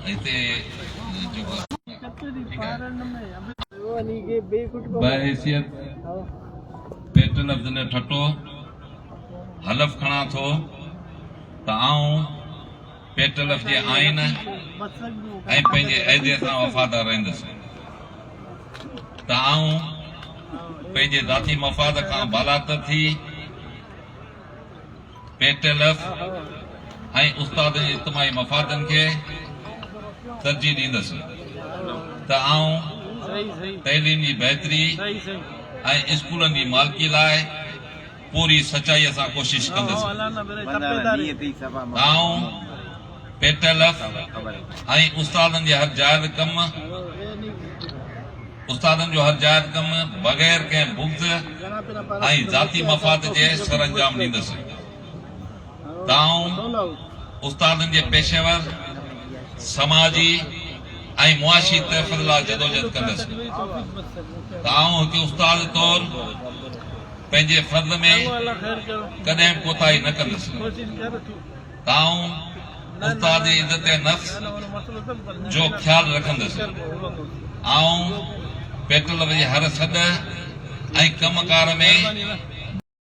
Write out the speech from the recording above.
هتي جيڪو ٺيڪ آهي. بحيثيت پيٽل آف ضلعي ٺٽو حلف کڻان ٿو ته آئون پيٽل اف جي آئين ۽ پنهنجي عهدي سان وفادار رهندس ته آئون پنهنجي ذاتي مفاد کان بالاتر ٿي پيٽل اف ۽ استادن جي اجتماعي مفادن کي ترجيح ڏيندس ته آئون تعليم جي بهتري ۽ اسڪولن جي مالڪي لاء پوري سچائيء سان ڪوشش ڪندس ته آئون پيٽل اف ۽ استادن جي هر جائز ڪم استادن جو هر جائز ڪم بغير ڪنهن بغض ۽ ذاتي مفاد جي سرانجام ڏيندس ته آئون استادن جي پيشيور، سماجي ۽ معاشي تحفظ لاء جدوجھد ڪندس ته آئون هڪ استاد طور پنهنجي فرض ۾ ڪڏهن به ڪوتاهي نه ڪندس ته آئون استاد جي عزت نفس جو خيال رکندس. آئون پيٽل جي هر سڏ ۽ ڪم ڪار ۾